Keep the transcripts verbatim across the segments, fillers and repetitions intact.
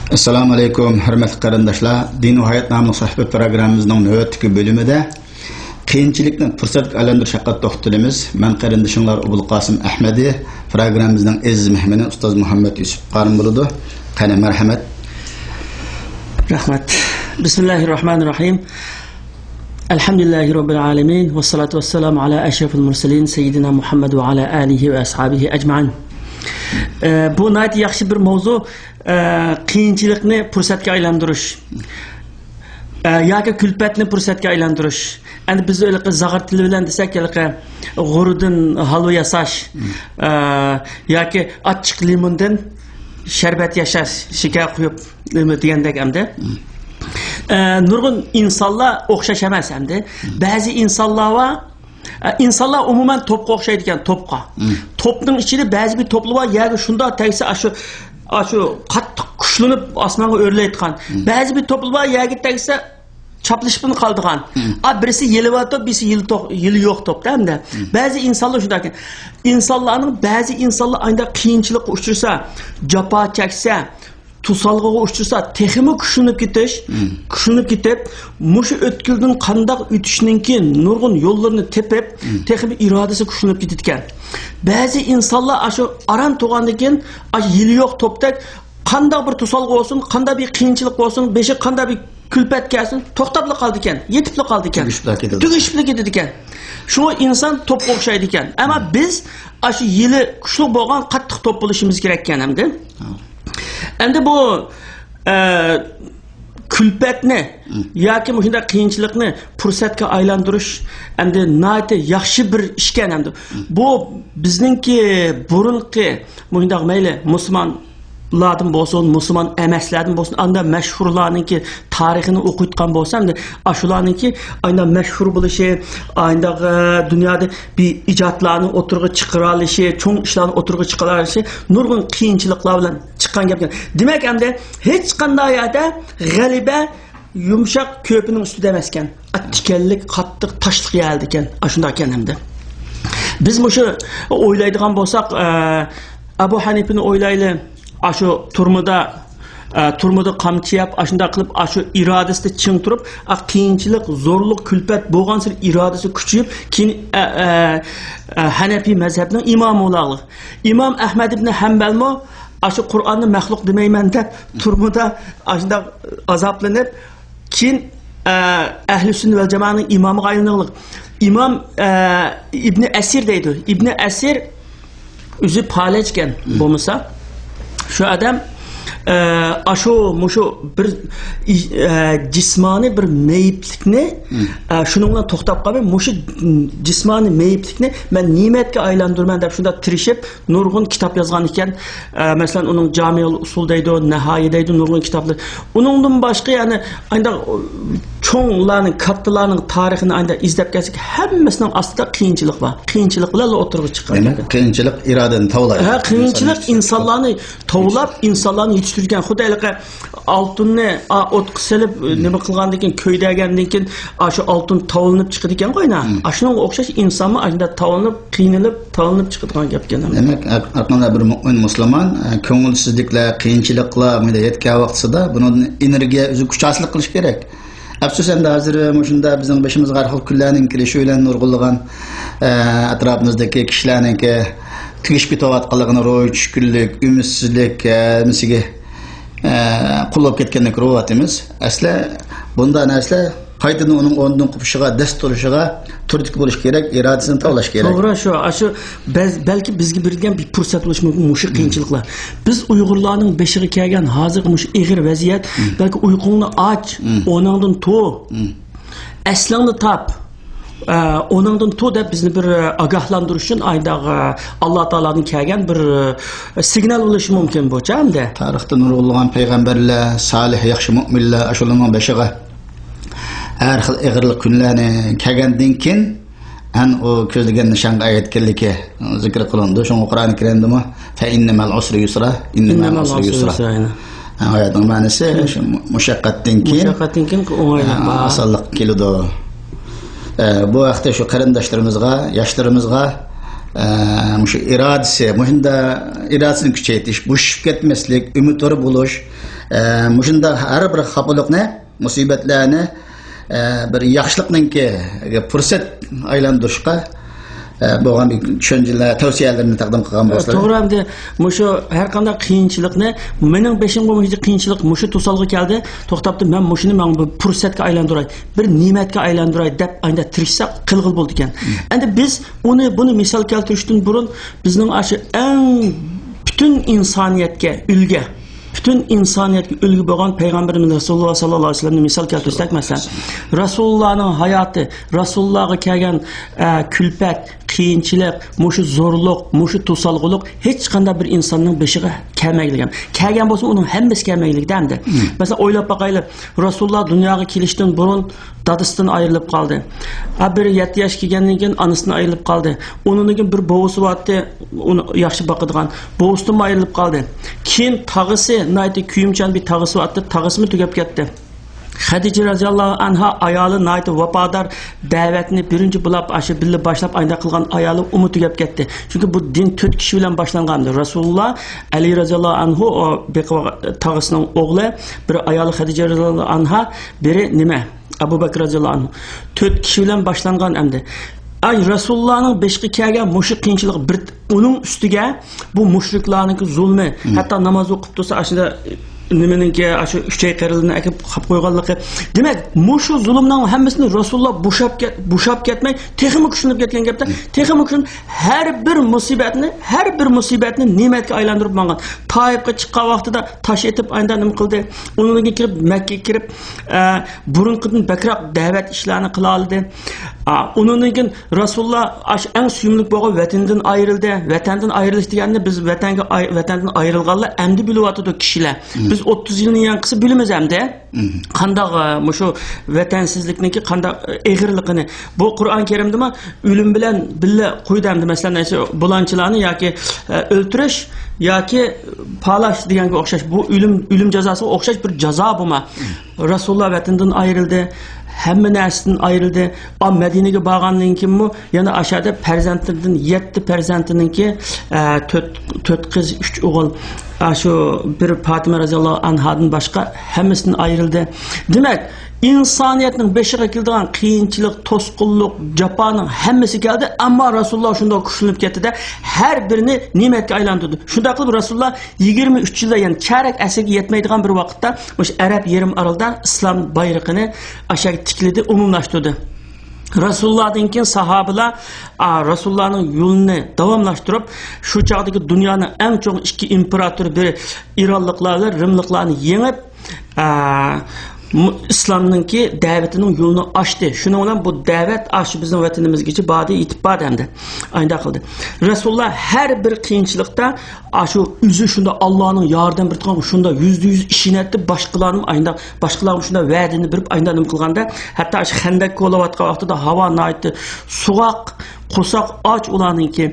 ئەسسالامۇ ئەلەيكۇم، ھۆرمەتلىك قېرىنداشلار. دىن ۋە ھايات ناملىق سۆھبەت پروگراممىمىزنىڭ نۆۋەتتىكى بۆلۈمىدە قىيىنچىلىقنى پۇرسەتكە ئايلاندۇرۇش ھەققىدە توختىلىمىز. مەن قېرىندىشىڭلار ئوبۇلقاسىم ئەھمەدى، پروگراممىمىزنىڭ ئەزىز مېھمىنى ئۇستاز مۇھەممەد يۈسۈپ قارىم بولىدۇ. قېنى، مەرھەمەت. رەھمەت. بىسمىللاھىررەھمانىررەھىم. ئەلھەمدۇلىللاھى رەببىل ئالەمىن. ۋەسسالاتۇ ۋەسسالامۇ ئالا ئەشرەفىل مۇرسەلىن سەييىدىنا مۇھەممەد ۋە ئالا ئالىھى ۋە ئەسھابىھى ئەجمەئىن. ئە، بۇ ناھايىتى ياخشى بىر ماۋزۇ. ئە، قىيىنچىلىقنى پۇرسەتكە ئايلاندۇرۇش. ئە، ياكى كۈلپەتنى پۇرسەتكە ئايلاندۇرۇش. ئەمدى بىز ھېلىقى زاغۇر تىلى بىلەن دېسەك، ھېلىقى غورىدىن ھالۋا ياساش، ئە، ياكى ئاچچىق لىموندىن شەربەت ياساش، شېكەر قۇيۇپ، نېمە دېگەندەك ئەمدى. ئە، نۇرغۇن ئىنسانلار ئوخشاش ئەمەس ئەمدى. بەزى ئىنسانلار بار، ئە، ئىنسانلار ئومۇمەن توپقا ئوخشايدىكەن، توپقا. توپنىڭ ئىچىدە بەزى بىر توپلار بار، يەرگە شۇنداق تەگسە، ئاشۇ، ئاشۇ قاتتىق كۈچلىنىپ ئاسمانغا ئۆرلەيدىغان. بەزى بىر توپلار بار، يەرگە تەگسە چاپلىشىپلا قالىدىغان. ئا، بىرسى يېلى بار توپ، بىرسى يېلى توق-، يېلى يوق توپ-دا ئەمدى. بەزى ئىنسانلار شۇنداق ئىكەن. ئىنسانلارنىڭ، بەزى ئىنسانلار ئاينداق قىيىنچىلىققا ئۇچرىسا، جاپا چەكسە، توسالغۇغا ئۇچرىسا، تېخىمۇ كۈچلىنىپ كېتىش، كۈچلىنىپ كېتىپ، مۇشۇ ئۆتكىلىدىن قانداق ئۆتۈشنىڭكى نۇرغۇن يوللىرىنى تېپىپ، تېخىمۇ ئىرادىسى كۈچلىنىپ كېتىدىكەن. بەزى ئىنسانلار ئاشۇ ئاران تۇرغاندىن كېيىن، ئاشۇ يېلى يوق توپتەك، قانداق بىر توسالغۇ بولسۇن، قانداق بىر قىيىنچىلىق بولسۇن، بېشىغا قانداق بىر كۈلپەت كەلسۇن، توختاپلا قالىدىكەن، يېتىپلا قالىدىكەن. تۈگىشىپلا كېتىدۇ. تۈگىشىپلا كېتىدىكەن. شۇڭا ئىنسان توپقا ئوخشايدىكەن. ئەمما بىز ئاشۇ يېلى كۈچلۈك بولغان قاتتىق توپ بولۇشىمىز كېرەككەن ئەمدى. ئەمدى بۇ، ئە، كۈلپەتنى ياكى مۇشۇنداق قىيىنچىلىقنى پۇرسەتكە ئايلاندۇرۇش ئەمدى ناھايىتى ياخشى بىر ئىشكەن ئەمدى. بۇ بىزنىڭكى بۇرۇنقى مۇشۇنداق مەيلى مۇسۇلمانلاردىن بولسۇن، مۇسۇلمان ئەمەسلەردىن بولسۇن، ئاندا مەشھۇرلارنىڭكى تارىخىنى ئوقۇيدىغان بولسا، ئەمدى ئاشۇلارنىڭكى ئاينداق مەشھۇر بولۇشى، ئاينداق، ئە، دۇنيادا بىر ئىجادلارنى ئوتتۇرىغا چىقىرالىشى، چوڭ ئىشلارنى ئوتتۇرىغا چىقىرالىشى نۇرغۇن قىيىنچىلىقلار بىلەن چىققان گەپكەن. دېمەك، ئەمدى ھېچقانداق يەردە غەلىبە يۇمشاق كۆپىنىڭ ئۈستىدە ئەمەسكەن. ئەتىكەنلىك قاتتىق تاشلىق يەردىكەن. ئاشۇنداق ئىكەن ئەمدى. بىز مۇشۇ ئويلايدىغان بولساق، ئە، ئەبۇ ھەنىپىنى ئويلايلى. ئاشۇ تۈرمىدە، ئە، تۈرمىدە قامچا يەپ، ئاشۇنداق قىلىپ، ئاشۇ ئىرادىسىدە چىڭ تۇرۇپ، ئا، قىيىنچىلىق، زورلۇق، كۈلپەت بولغانسېرى ئىرادىسى كۈچىيىپ، كېيىن، ئە، ئە، ئە، ھەنەپىي مەزھەپنىڭ ئىمامى بولغانلىق. ئىمام ئەھمەد ئىبنى ھەمبەلمۇ ئاشۇ قۇرئاننى مەخلۇق دېمەيمەن دەپ، تۈرمىدە ئاشۇنداق ئازابلىنىپ، كېيىن، ئە، ئەھلى سۈننە ۋەل جامائەنىڭ ئىمامىغا ئايلانغانلىق. ئىمام، ئە، ئىبنى ئەسىر دەيدۇ. ئىبنى ئەسىر ئۆزى پالەچ ئىكەن، بولمىسا. شۇ ئادەم، ئە، ئاشۇ، مۇشۇ بىر ئى-، ئە، جىسمانىي بىر مەيىپلىكنى، ئە، شۇنىڭ بىلەن توختاپ قالماي، مۇشۇ جىسمانىي مەيىپلىكنى مەن نېمەتكە ئايلاندۇرىمەن دەپ شۇنداق تىرىشىپ، نۇرغۇن كىتاب يازغان ئىكەن. ئە، مەسىلەن، ئۇنىڭ جامىئۇل ئۇسۇل دەيدۇ، نەھايە دەيدۇ، نۇرغۇن كىتابلار. ئۇنىڭدىن باشقا يەنە ئانداق چوڭلارنىڭ، كاتتىلارنىڭ تارىخىنى ئانداق ئىزدەپ كەلسەك، ھەممىسىنىڭ ئاستىدا قىيىنچىلىق بار. قىيىنچىلىق بىلەنلا ئوتتۇرىغا چىققان. دېمەك، قىيىنچىلىق ئىرادىنى تاۋلايدۇ. ھە، قىيىنچىلىق ئىنساننى ئىنسانلارنى تاۋلاپ، ئىنسانلارنى يېتىشتۈرگەن. خۇددى ھېلىقى ئالتۇننى، ئا، ئوتقا سېلىپ، نېمە قىلغاندىن كېيىن، كۆيدۈرگەندىن كېيىن، ئاشۇ ئالتۇن تاۋلىنىپ چىقىدىكەنغۇ، ئاينا. ئاشۇنىڭغا ئوخشاش ئىنسانمۇ ئاشۇنداق تاۋلىنىپ، قىينىلىپ، تاۋلىنىپ چىقىدىغان گەپكەن. دېمەك، ھەر، ھەرقانداق بىر مۆمىن مۇسۇلمان، ئە، كۆڭۈلسىزلىكلەر، قىيىنچىلىقلار مۇنداق يەتكەن ۋاقتىسىدا بۇنىڭدىن ئېنېرگىيە ئۆزى، كۈچ ھاسىل قىلىش كېرەك. ئەپسۇس، ئەمدى ھازىر مۇشۇنداق بىزنىڭ بېشىمىزغا ھەر خىل كۈنلەرنىڭ كېلىشى بىلەن نۇرغۇنلىغان، ئە، ئەتراپىمىزدىكى كىشىلەرنىڭكى تۈگىشىپ كېتىۋاتقانلىقىنى، روھى چۈشكۈنلۈك، ئۈمىدسىزلىك، ھەممىسىگە، ئە، قۇل بولۇپ كەتكەنلىكىنى كۆرۈۋاتىمىز. ئەسلى بۇنداق نەرسىلەر قايتىدىن ئۇنىڭ ئورنىدىن قوپۇشىغا، دەس تۇرۇشىغا تۈرتكە بولۇش كېرەك، ئىرادىسىنى تاۋلاش كېرەك. توغرا شۇ. ئاشۇ بەز-، بەلكى بىزگە بېرىلگەن بىر پۇرسەت بولۇشى مۇمكىن مۇشۇ قىيىنچىلىقلار. بىز ئۇيغۇرلارنىڭ بېشىغا كەلگەن ھازىرقى مۇشۇ ئېغىر ۋەزىيەت، بەلكى ئۇيقۇڭنى ئاچ، ئورنۇڭدىن تۇر، ئەسلىڭنى تاپ، ئە، ئورنۇڭدىن تۇر دەپ بىزنى بىر، ئە، ئاگاھلاندۇرۇش ئۈچۈن ئاينداغ، ئە، ئاللا تائالادىن كەلگەن بىر، ئە، سىگنال بولۇشى مۇمكىن بۇ چاغدا. تارىختا نۇرغۇنلىغان پەيغەمبەرلەر، سالىھ، ياخشى مۆمىنلەر، ئاشۇلارنىڭ بېشىغا ھەر خىل ئېغىرلىق كۈنلەرنى كەلگەندىن كېيىن، ئەن ئۇ كۆزلىگەن نىشانغا ئەگەتكەنلىكى زىكىر قىلىنىدۇ. شۇڭا قۇرئانى كەرىمدىمۇ، فَإِنَّ مَعَ الْعُسْرِ يُسْرًا، إِنَّ مَعَ الْعُسْرِ يُسْرًا. ئايەتنىڭ مەنىسى، شۇ مۇشەققەتتىن كېيىن، مۇشەققەتتىن كېيىن ئوڭايلىق بار. ئاسانلىق كېلىدۇ. ئە، بۇ ھەقتە شۇ قېرىنداشلىرىمىزغا، ياشلىرىمىزغا، ئە، مۇشۇ ئىرادىسى، مۇشۇنداق ئىرادىسىنى كۈچەيتىش، بوشىشىپ كەتمەسلىك، ئۈمىدۋار بولۇش، ئە، مۇشۇنداق ھەر بىر خاپىلىقنى، مۇسىبەتلەرنى، ئە، بىر ياخشىلىقنىڭكى پۇرسەت ئايلاندۇرۇشقا، ئە، بولغان بىر چۈشەنچىلەر، تەۋسىيەلىرىنى تەقدىم قىلغان بولسىلەر. توغرا، ئەمدى مۇشۇ ھەر قانداق قىيىنچىلىقنى، مېنىڭ بېشىمغا مۇشۇ قىيىنچىلىق، مۇشۇ توسالغۇ كەلدى، توختاپتۇ، مەن مۇشۇنى ماڭا بىر پۇرسەتكە ئايلاندۇراي، بىر نېمەتكە ئايلاندۇراي دەپ ئايدا تىرىشساق قىلغىلى بولىدىكەن. ئەمدى بىز ئۇنى، بۇنى مىسال كەلتۈرۈشتىن بۇرۇن بىزنىڭ ئاشۇ ئەڭ پۈتۈن ئىنسانىيەتكە ئۈلگە، پۈتۈن ئىنسانىيەتكە ئۈلگە بولغان پەيغەمبىرىمىز رەسۇلۇللا ساللاللاھۇ ئەلەيھى ۋەسەللەمنى مىسال كەلتۈرسەك، مەسىلەن، رەسۇلۇللانىڭ ھاياتى، رەسۇلۇللاغا كەلگەن، ئە، كۈلپەت، قىيىنچىلىق، مۇشۇ زورلۇق، مۇشۇ توسالغۇلۇق ھېچقانداق بىر ئىنساننىڭ بېشىغا كەلمەيدىكەن. كەلگەن بولسا ئۇنىڭ ھەممىسى كەلمەيدىكەن ئەمدى. مەسىلەن، ئويلاپ باقايلى، رەسۇلۇللا دۇنياغا كېلىشتىن بۇرۇن دادىسىدىن ئايرىلىپ قالدى. ھە، بىر يەتتە ياش كەلگەندىن كېيىن ئانىسىدىن ئايرىلىپ قالدى. ئۇنىڭدىن كېيىن بىر بوۋىسى بارتتى، ئۇنى ياخشى باقىدىغان. بوۋىسىدىنمۇ ئايرىلىپ قالدى. كېيىن تاغىسى، ناھايىتى كۆيۈمچان بىر تاغىسى بارتتى، تاغىسىمۇ تۈگەپ كەتتى. خەدىجە رەزىياللاھۇ ئەنھا ئايالى ناھايىتى ۋاپادار، دەۋەتنى بىرىنچى بولۇپ ئاشۇ بىللە باشلاپ ئايدا قىلغان ئايالى ئۇمۇ تۈگەپ كەتتى. چۈنكى بۇ دىن تۆت كىشى بىلەن باشلانغان. رەسۇلۇللا، ئەلى رەزىياللاھۇ ئەنھۇ، ئۇ بېقىۋالغان تاغىسىنىڭ ئوغلى، بىر ئايالى خەدىجە رەزىياللاھۇ ئەنھا، بىرى نېمە؟ ئەبۇ بەكرى رەزىياللاھۇ ئەنھۇ. تۆت كىشى بىلەن باشلانغان ئەمدى. ئاي، رەسۇلۇللانىڭ بېشىغا كەلگەن مۇشۇ قىيىنچىلىق بىر، ئۇنىڭ ئۈستىگە بۇ مۇشرىكلارنىڭكى زۇلمى، ھەتتا ناماز ئوقۇپ تۇرسا، ئاشۇنداق نېمىنىڭكى، ئاشۇ ئۈچەي قېرىلىنى ئەكىپ قاپ قويغانلىقى. دېمەك، مۇشۇ زۇلۇمنىڭ ھەممىسىنى رەسۇلۇللا بوشاپ كەت-، بوشاپ كەتمەي، تېخىمۇ كۈچلىنىپ كەتكەن گەپتە، تېخىمۇ كۈچلىنىپ، ھەر بىر مۇسىبەتنى، ھەر بىر مۇسىبەتنى نېمەتكە ئايلاندۇرۇپ ماڭغان. تائىپقا چىققان ۋاقتىدا تاش ئېتىپ، ئايدا نېمە قىلدى؟ ئۇنىڭدىن كېيىن كىرىپ، مەككىگە كىرىپ، ئە، بۇرۇنقىدىن بەكرەك دەۋەت ئىشلارنى قىلالىدى. ئا، ئۇنىڭدىن كېيىن رەسۇلۇللا ئاشۇ ئەڭ سۆيۈملۈك بولغان ۋەتىنىدىن ئايرىلدى. ۋەتەندىن ئايرىلىش دېگەننى بىز ۋەتەنگە ئاي-، ۋەتەندىن ئايرىلغانلار ئەمدى بىلىۋاتىدۇ كىشىلەر. بىز ئوتتۇز يىلنى ياڭقىسى بىلىمىز ئەمدى. قانداق، ئە، مۇشۇ ۋەتەنسىزلىكنىڭكى قانداق، ئە، ئېغىرلىقىنى. بۇ قۇرئان كەرىمدىمۇ ئۆلۈم بىلەن بىللە قويدى ئەمدى. مەسىلەن، ئەشۇ بۇلانچىلارنى ياكى، ئە، ئۆلتۈرۈش ياكى پالاش دېگەنگە ئوخشاش. بۇ ئۆلۈم، ئۆلۈم جازاسىغا ئوخشاش بىر جازا بۇمۇ. رەسۇلۇللا ۋەتىنىدىن ئايرىلدى، ھەممە نەرسىدىن ئايرىلدى. ئا، مەدىنىگە بارغاندىن كېيىنمۇ يەنە ئاشۇ يەردە پەرزەنتلىرىدىن يەتتە پەرزەنتىنىڭكى، ئە، تۆت، تۆت قىز، ئۈچ ئوغۇل، ئاشۇ بىر پاتىمە رەزىياللاھۇ ئەنھادىن باشقا ھەممىسىدىن ئايرىلدى. دېمەك، ئىنسانىيەتنىڭ بېشىغا كېلىدىغان قىيىنچىلىق، توسقۇنلۇق، جاپانىڭ ھەممىسى كەلدى، ئەمما رەسۇلۇللا شۇنداق كۈچلىنىپ كەتتى-دە، ھەر بىرىنى نېمەتكە ئايلاندۇردى. شۇنداق قىلىپ رەسۇلۇللا يىگىرمە ئۈچ يىلدا، يەنى چارەك ئەسىرگە يەتمەيدىغان بىر ۋاقىتتا مۇشۇ ئەرەب يېرىم ئارىلىدا ئىسلام بايرىقىنى ئاشۇ يەرگە تىكلىدى، ئومۇملاشتۇردى. رەسۇلۇللادىن كېيىن ساھابىلار، ئا، رەسۇلۇللانىڭ يولىنى داۋاملاشتۇرۇپ، شۇ چاغدىكى دۇنيانىڭ ئەڭ چوڭ ئىككى ئىمپېراتورى، بىرى ئىرانلىقلار بىلەن رىملىقلارنى يېڭىپ، ئا، مۇ-، ئىسلامنىڭكى دەۋىتىنىڭ يولىنى ئاچتى. شۇنىڭ بىلەن بۇ دەۋەت ئاشۇ بىزنىڭ ۋەتىنىمىزگىچە باردى، يېتىپ باردى ئەمدى. ئاينداق قىلدى. رەسۇلۇللا ھەر بىر قىيىنچىلىقتا ئاشۇ ئۆزى شۇنداق ئاللانىڭ ياردەم بېرىدىغان، شۇنداق يۈزدە يۈز ئىشىنەتتى، باشقىلارنى ئاينداق، باشقىلارغا شۇنداق ۋەدىنى بېرىپ، ئاينداق نېمە قىلغاندا، ھەتتا ئاشۇ خەندەك كولىۋاتقان ۋاقتىدا ھاۋا ناھايىتى سوغۇق، قورساق ئاچ ئۇلارنىڭكى.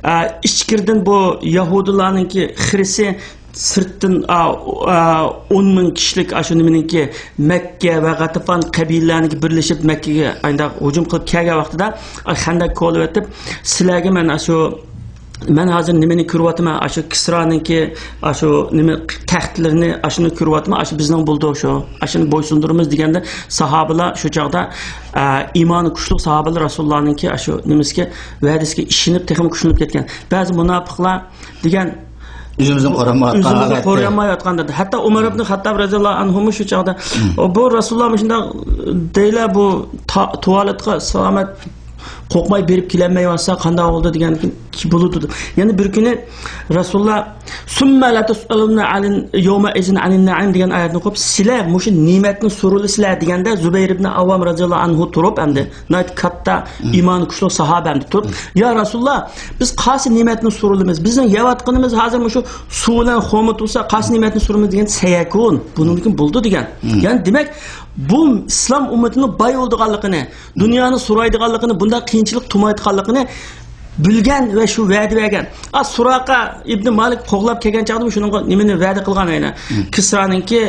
ئە، ئىچكىرىدىن بۇ يەھۇدىيلارنىڭكى خىرىسى سىرتتىن، ئا، ئا، ئون مىڭ كىشىلىك ئاشۇ نېمىنىڭكى، مەككە ۋە غەتىفان قەبىلىلەرنىڭكى بىرلىشىپ مەككىگە ئاينداق ھۇجۇم قىلىپ كەلگەن ۋاقتىدا، ئا، خەندەك كولىۋېتىپ، سىلەرگە مەن ئاشۇ مەن ھازىر نېمىنى كۆرۈۋاتىمەن، ئاشۇ كىسرانىڭكى، ئاشۇ نېمە تەختلىرىنى، ئاشۇنى كۆرۈۋاتىمەن، ئاشۇ بىزنىڭ بولىدۇ شۇ. ئاشۇنى بويسۇندۇرىمىز دېگەندە، ساھابىلار شۇ چاغدا، ئە، ئىمانى كۈچلۈك ساھابىلار رەسۇلۇللانىڭكى ئاشۇ نېمىسىگە، ۋەدىسىگە ئىشىنىپ، تېخىمۇ كۈچلىنىپ كەتكەن. بەزى مۇناپىقلار دېگەن، ئۆزىمىزنى قورۇيالمايۋاتقان ئۆزىمىزنى ھالەتتە. قورۇيالمايۋاتقان دېدى. ھەتتا ئۆمەر ئىبنى خەتتاب رەزىياللاھۇ ئەنھۇمۇ شۇ چاغدا، ئۇ، بۇ رەسۇلۇللا مۇشۇنداق دەيلا، بۇ تا-، تۇۋالېتقا سالامەت قورقماي بېرىپ كېلەلمەيۋاتسا قانداق بولىدۇ دېگەندىكىن، بولىدۇ دەپ. يەنە بىر كۈنى رەسۇلۇللا، «سۇممە لەتۇسئەلۇننە ئەنىل يەۋمەئىزىن ئەنىن نەئىم» دېگەن ئايەتنى ئوقۇپ، «سىلەر مۇشۇ نېمەتنى سورىلىسىلەر» دېگەندە، زۇبەير ئىبنى ئاۋۋام رەزىياللاھۇ ئەنھۇ تۇرۇپ، ئەمدى ناھايىتى كاتتا ئىمانى كۈچلۈك ساھابە ئەمدى تۇرۇپ، «يا رەسۇلۇللا، بىز قايسى نېمەتنى سورىلىمىز؟ بىزنىڭ يەۋاتقىنىمىز ھازىر مۇشۇ سۇ بىلەن خورما تۇرسا، قايسى نېمەتنى سورىلىمىز؟» دېگەن، «سەيەكۇن، بۇنىڭدىن كېيىن بولىدۇ» دېگەن. يەنى دېمەك، بۇ ئىسلام ئۈممىتىنىڭ باي بولىدىغانلىقىنى، دۇنيانى سورايدىغانلىقىنى، بۇنداق قىيىنچىلىق تۇمايدىغانلىقىنى بىلگەن ۋە شۇ ۋەدە بەرگەن. ئا، سۇراقا ئىبنى مالىك قوغلاپ كەلگەن چاغدا شۇنىڭغا نېمىنى ۋەدە قىلغان ئەينە. كىسرانىڭكى،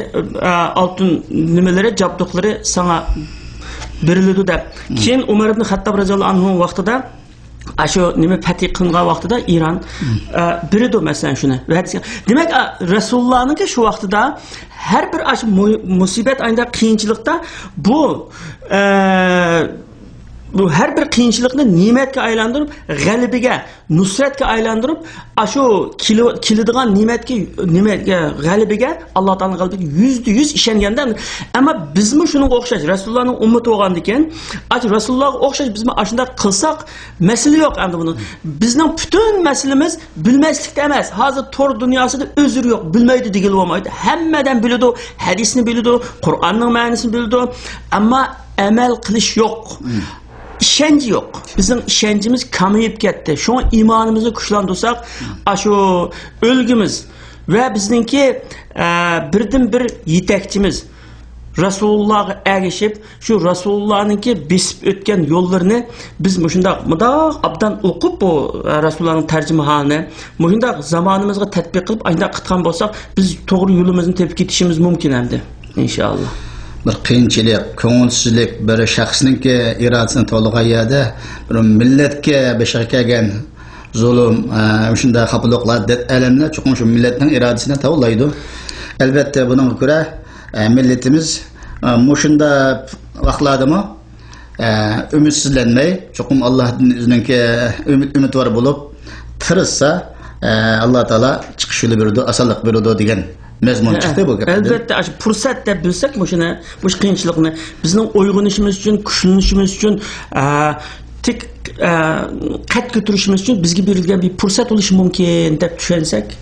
ئا، ئالتۇن نېمىلىرى، جابدۇقلىرى ساڭا بېرىلىدۇ دەپ. كېيىن ئۇمەر ئىبنى خەتتاب رەزىياللاھۇ ئەنھۇ ۋاقتىدا ئاشۇ نېمە پەتھى قىلىنغان ۋاقتىدا ئىران، ئە، بېرىدۇ، مەسىلەن، شۇنى. ۋە دېسە، دېمەك، ئە، رەسۇلۇللانىڭكى شۇ ۋاقتىدا ھەر بىر ئاشۇ مۇ-، مۇسىبەت، ئايندا قىيىنچىلىقتا بۇ، ئە، بۇ ھەر بىر قىيىنچىلىقنى نېمەتكە ئايلاندۇرۇپ، غەلىبىگە، نۇسرەتكە ئايلاندۇرۇپ، ئاشۇ كېلى-، كېلىدىغان نېمەتكە، نېمەتكە، غەلىبىگە، ئاللا تائالانىڭ غەلىبىگە يۈزدە يۈز ئىشەنگەندە، ئەمما بىزمۇ شۇنىڭغا ئوخشاش، رەسۇلۇللانىڭ ئۈممىتى بولغاندىكىن، ئاشۇ رەسۇلۇللاغا ئوخشاش بىزمۇ ئاشۇنداق قىلساق، مەسىلە يوق ئەمدى بۇنىڭ. بىزنىڭ پۈتۈن مەسىلىمىز بىلمەسلىكتە ئەمەس. ھازىر تور دۇنياسىدا ئۆزرى يوق، بىلمەيدۇ دېگىلى بولمايدۇ. ھەممە ئادەم بىلىدۇ، ھەدىسنى بىلىدۇ، قۇرئاننىڭ مەنىسىنى بىلىدۇ. ئەمما ئەمەل قىلىش يوق. مم. ئىشەنچ يوق. بىزنىڭ ئىشەنچىمىز كېمىيىپ كەتتى. شۇڭا ئىمانىمىزنى كۈچلەندۈرسەك، مم، ئاشۇ ئۈلگىمىز ۋە بىزنىڭكى، ئە، بىردىنبىر يېتەكچىمىز رەسۇلۇللاغا ئەگىشىپ، شۇ رەسۇلۇللانىڭكى بېسىپ ئۆتكەن يوللىرىنى بىز مۇشۇنداق، مۇنداق ئابدان ئوقۇپ، بۇ، ئە، رەسۇلۇللانىڭ تەرجىمىھالىنى مۇشۇنداق زامانىمىزغا تەتبىق قىلىپ، ئاشۇنداق قىلغان بولساق، بىز توغرا يولىمىزنى تېپىپ كېتىشىمىز مۇمكىن ئەمدى، ئىنشائاللا. بىر قىيىنچىلىق، كۆڭۈلسىزلىك، بىر شەخسنىڭكى ئىرادىسىنى تولىغان يەردە، بىر مىللەتكە بېشىغا كەلگەن زۇلۇم، ئە، مۇشۇنداق خاپىلىقلار، دەرد-ئەلەملەر چوقۇم شۇ مىللەتنىڭ ئىرادىسىنى تاۋلايدۇ. ئەلۋەتتە، بۇنىڭغا كۆرە، ئە، مىللىتىمىز، ئە، مۇشۇنداق ۋاقىتلاردىمۇ، ئە، ئۈمىدسىزلەنمەي، چوقۇم ئاللاھتىن ئۆزىنىڭكى ئۈمىد، ئۈمىدۋار بولۇپ تىرىشسا، ئە، ئاللا تائالا چىقىش يولى بېرىدۇ، ئاسانلىق بېرىدۇ دېگەن مەزمۇن چىقتى بۇ گەپتىن. ئەلۋەتتە، ئاشۇ پۇرسەت دەپ بىلسەك، مۇشۇنى، مۇشۇ قىيىنچىلىقنى بىزنىڭ ئويغىنىشىمىز ئۈچۈن، كۈچلىنىشىمىز ئۈچۈن، ئە، تىك، ئە، قەد كۆتۈرۈشىمىز ئۈچۈن بىزگە بېرىلگەن بىر پۇرسەت بولۇشى مۇمكىن دەپ چۈشەنسەك.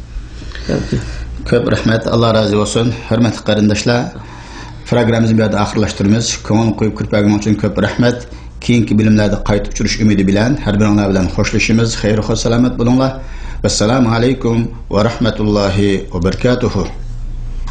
كۆپ رەھمەت، ئاللا رازى بولسۇن. ھۆرمەتلىك قېرىنداشلار، پروگراممىمىزنى بۇ يەردە ئاخىرلاشتۇرىمىز. كۆڭۈل قويۇپ كۆرۈپ بەرگىنىڭ ئۈچۈن كۆپ رەھمەت. كېيىنكى بۆلۈملەردە قايتا ئۇچرىشىش ئۈمىدى بىلەن ھەر بىرىڭلار بىلەن خوشلىشىمىز. خەير خوش سالامەت بولۇڭلار. ۋەسسالامۇ ئەلەيكۇم ۋە رەھمەتۇللاھى ۋە بەرىكاتۇھۇ.